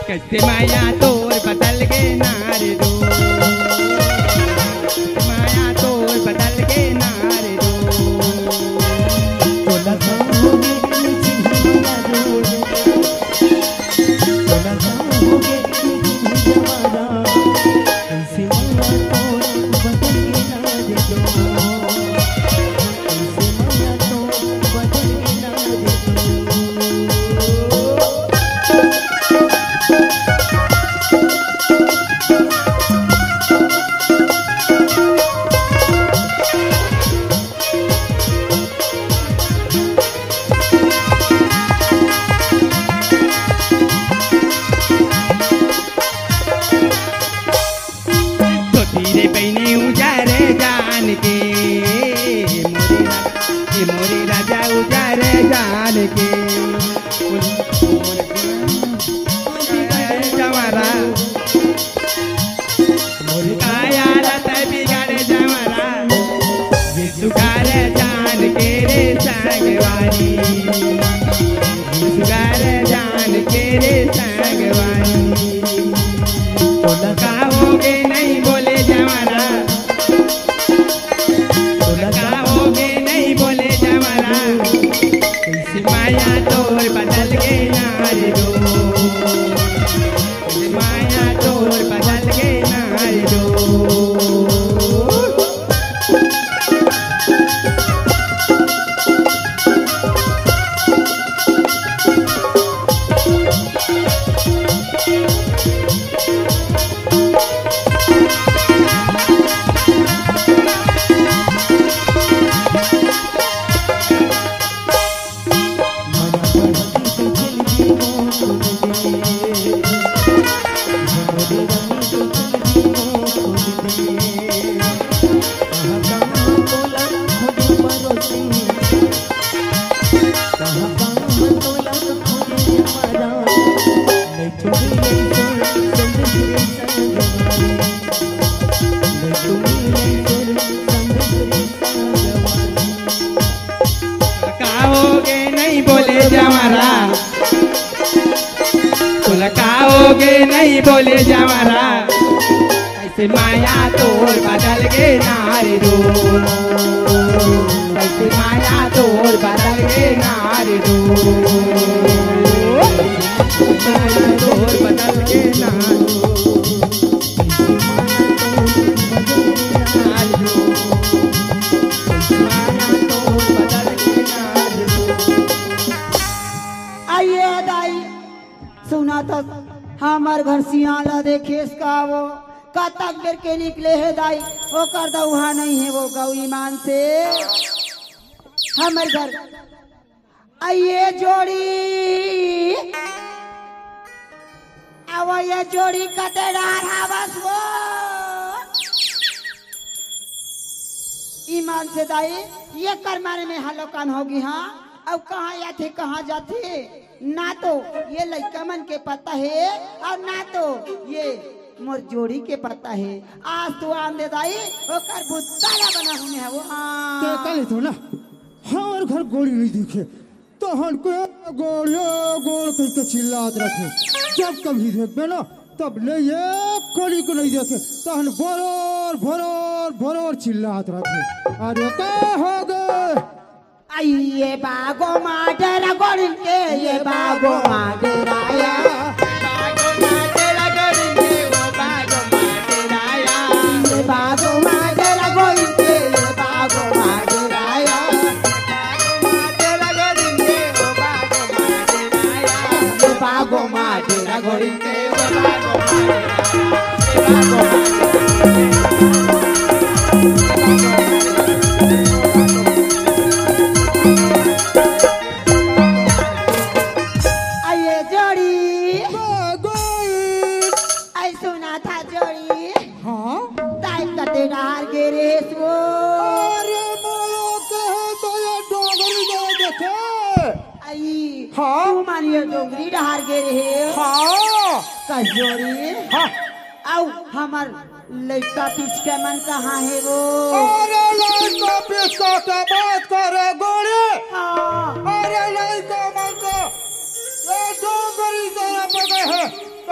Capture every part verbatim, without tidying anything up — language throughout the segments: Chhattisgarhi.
कइसे माया तोर बदल गे ना रे दो, माया तोर बदल गे ना रे दो। तोला का होगे, तोला का होगे, जमाना। कइसे माया तोर बदल गे ना रे दो। धोती रे पहिने उजर जान के, ए मोरे रा-, ए मोरे राजा उजर जान के। जमारा, मोरे काया रत बिगड़ जमारा, ये सुगार जान के रे संगवारी, ये सुगार जान के रे संगवारी। तोला का होगे नहीं बोले जमारा, तोला का होगे नहीं बोले जमारा। कइसे माया तोर बदल गे ना रे दो, कइसे माया तोर बदल गे ना रे दो। का होगे नहीं बोले जमारा, तोला का होगे नहीं बोले जमारा। कइसे माया तोर बदल गे ना रे दो, कइसे माया तोर बदल गे ना रे दो, माया तोर बदल गे ना रे दो। आइए दाई, सुना तो हमर घर सियाला देखेस का वो, कतक बेर के निकले हे दाई, ओकर दउहा नहीं हे वो गौ ईमान से। हमर घर आ ये जोड़ी, अब ये जोड़ी कते डार हावस वो। ईमान से दाई, ये कर मारे में हलोकान होगी, हाँ। अब कहाँ आथे, कहाँ जाथे, ना तो ये लइका मन के पता हे और ना तो ये मोर जोड़ी के पता हे। आज तो आन दे दाई, ओकर बुत्ता ला बना हुने हवो, हाँ। ते कल तो ना, हमर घर गोड़ी नहीं दिखे, तहन के गोड़, ये गोड़ कहि के चिल्लात रथे। जब कभी देखबे ना, तब ले ये कली को नहीं देखे, तहन भरोर, भरोर, भरोर चिल्लात रथे। अरे का हो गे? आइए बागो माडर गोड़ के, ये बागो माडर आया। बागो माडर गोड़ के, वो बागो माडर आया। ये बागो माडर गोड़ के, ये बागो माडर आया। आइए जोड़ी। आई सुना था जोड़ी। हाँ? ताई कते डहार गे रेहेस वो। अरे मोरो कहे तो ये डोंगरी गए देखे। आई, हाँ? तू मन ये डोंगरी डहार गे रहे। हाँ। कस जोड़ी। हाँ। अउ हमर लइका पिचका मन कहाँ हे वो? अरे लइका पिचका के बात करे गोड़ी। हाँ। अरे लइका मन तो ये डोंगरी तरफ गए हैं।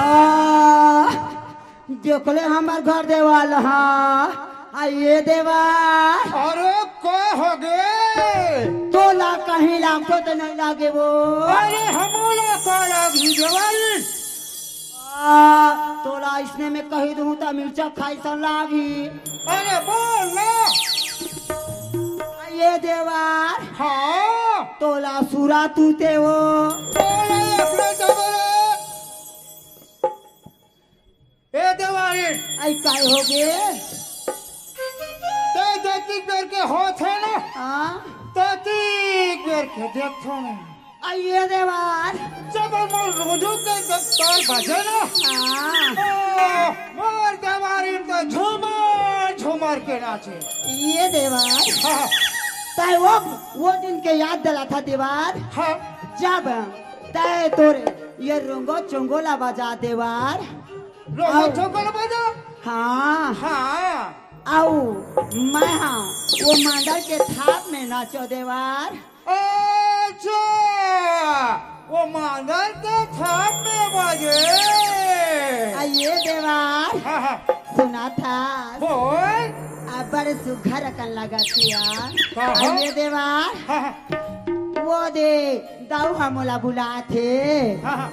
आ, देख ले हमर घर देवाल हा। आ ये देवाल। अरे का हो गे? तोला कहीं लागतो तो नहीं लागे वो। अरे हमोला का लागी देवाल? आ, तोला इसने में कही दूं तो मिर्चा खाई सन लागी। अरे बोल ना। आ ये देवाल। हाँ। तोला सुरा तू ते वो। तोला अपने जबरे। ए देवारी। आई काय हो गे? ते जतिक बेर के होत है ना? हाँ। ततिक बेर के देखथो ना। आइए देवार। जब हम रोजू के जब ताल बजे ना? हाँ। ओ, मोर देवारी तो झूमर झूमर के नाचे। ये देवार। हाँ। ताई वो, वो दिन के याद दिला था देवार। हाँ। जब तय तोरे ये रोंगो चोंगो ला बजा देवार। रोंगो अउ चोंगो ला बजा? हाँ। हाँ। अउ मैं हाँ वो मांदर के थाप में नाचो देवार। अच्छा, वो मांदर के थाप में बजे। आइए देवार। हाँ, हाँ। सुना था। बोल। आ, बड़े सुघर अकन लगा थिया। कहाँ? आइए देवार। हाँ, हाँ। वो दे दाऊ हा मोला बुलाथे। हाँ, हाँ।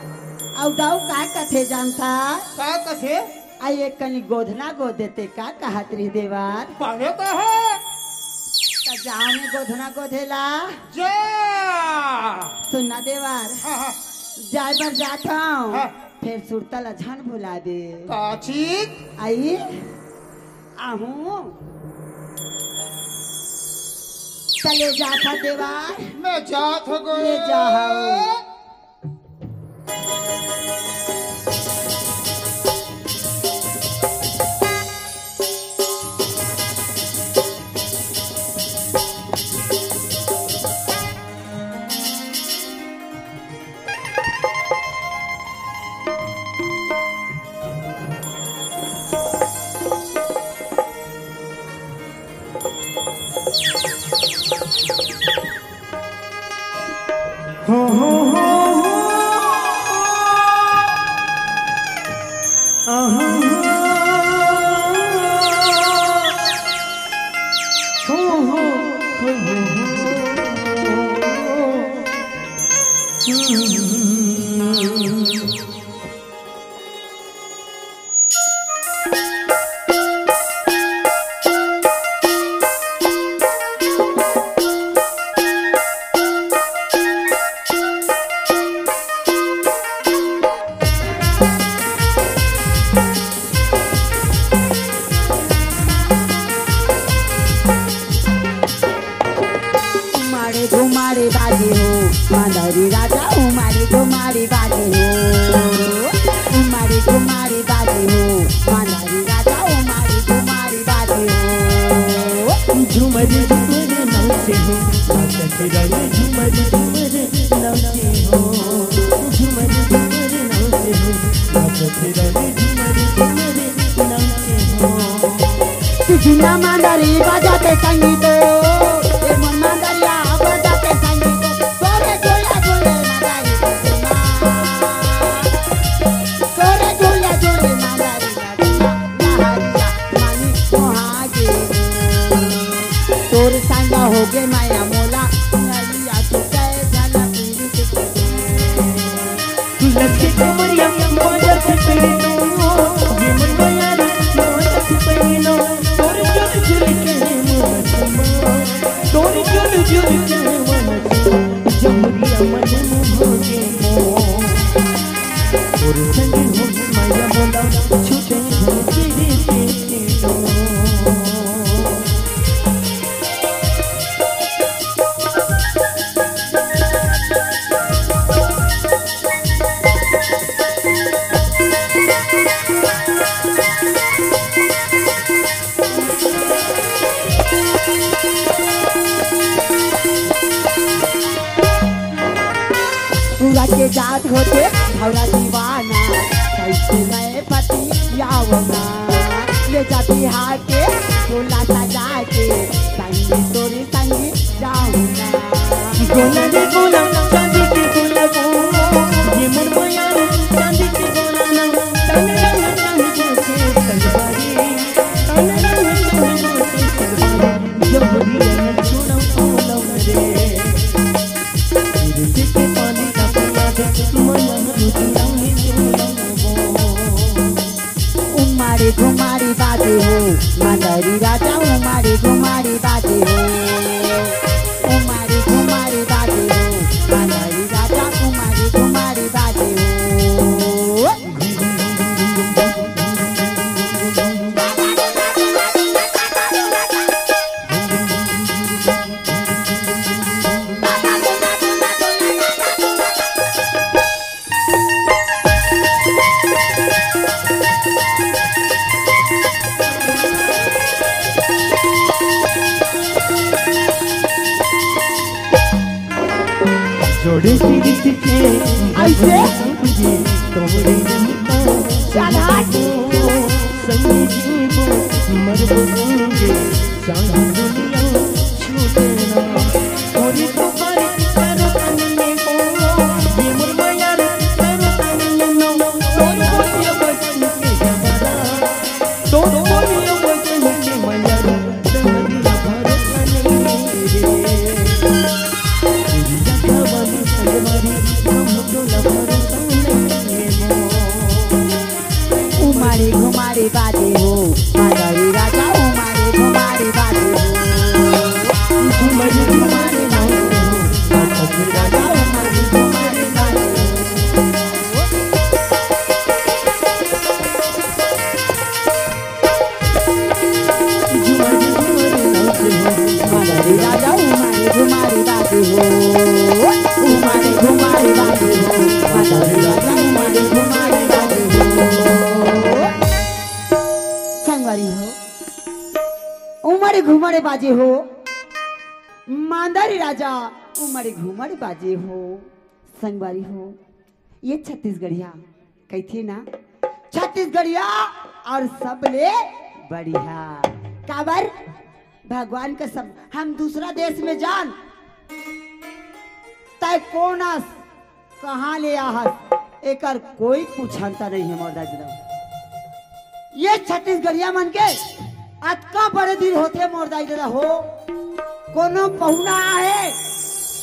अउ दाऊ का कथे जानता? का कथे? आई एक कनी गोधना गोद देते का कहत रही देवर? बने तो है। त जाओ में गोधना गोधेला। जा। सुनना देवर। हाँ, हाँ। जाए बर जात हूँ। हाँ। फिर सुरता ला झन भुला दे। का चीज? आई। आहूँ। चले जात हा देवर। मैं जात हो गए। ले जा हूँ। उमाड़े घुमाड़े बाजे हो, मांदरी राजा उमाड़े घुमाड़े बाजे हो, उमाड़े घुमाड़े बाजे हो, मांदरी राजा उमाड़े घुमाड़े बाजे हो। झुमर झुमर नाचे हो, नाचत रानी झुमर झुमर नाचे हो, झुमर झुमर नाचे हो, नाचत रानी झुमर झुमर नाचे हो। तू झुमना मांदरी बजा के संगीत, ए मन मांदरिया बजा के संगीत, तोरे झोला झोले मांदरी बजना, तोरे झोला झोले मांदरी बजना, लहरिया मानी मोहागे। तोर संग होगे माया मोला, लहरिया तू कहे झन पीरित के। लचके कमरिया, बाजा छुपड़ी नो, ये मन बयार, बाजा छुपड़ी नो, तोर चुल चुल के मन सुमा, तोर चुल चुल के मन सुमा, जमुरिया मन मोह के मोह। तोर संग हो माया मोला, छूटे हो तेरे पेट नो। पूरा के जात होते भौरा दीवाना, कैसे मैं पति आवना, ले जा बिहार के टोला सजा के, संगी तोरी संगी जाऊना। गोला रे गोला, चांदी के गोला वो, ये मोर बयार, चांदी के गोला ना, तन रंग रंग के सलवारी, तन रंग रंग के सलवारी, जमुरिया छोड़ा ओला रे। गिरती के पानी का पिया दे, मन मुझे रंग चोला वो। उमाड़ी घुमाड़ी बाजे हो, मांदरी राजा उमाड़ी घुमाड़ी बाजे हो। उमाड़ी घुमाड़ी बाजे हो, मांदरी राजा उमाड़ी घुमाड़ी बाजे हो। जोड़े पीरित के ऐसे? तोरे चढ़ा के संगी जीवो मरबो संगे, चाहे दुनिया छूटे ना। तोरी तो बारी करो तन में को, ये मोर माया रे, करो तन में नो। तोर बोलिया बचन के जमाना, तोर बोलिया बचन के माया रे, तोरी भरोसा नहीं रे। तेरी याद वाली सलवारी, हम तो ना भरोसा नहीं रे। उमाड़ी घुमाड़ी राजा उमारे घुमारे बाजे हो, उमारे घुमारे बाजे हो, राजा उमारे घुमारे बाजे हो। संगवारी हो, उमारे घुमारे बाजे हो, मांदारी राजा उमारे घुमारे बाजे हो। संगवारी हो, ये छत्तीसगढ़िया कहिथे ना, छत्तीसगढ़िया और सबले बढ़िया। काबर? भगवान कसम, हम दूसरा देश में जान, तय कोन अस, कहाँ ले आहस, एकर कोई पूछंता नहीं है मोर दाई ददा। ये छत्तीसगढ़िया मन के अतका बड़े दिल होथे मोर दाई ददा हो। कोनो पहुना आहे,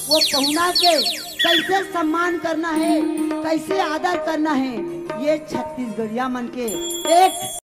वो पहुना के कैसे सम्मान करना है, कैसे आदर करना है, ये छत्तीसगढ़िया मन के एक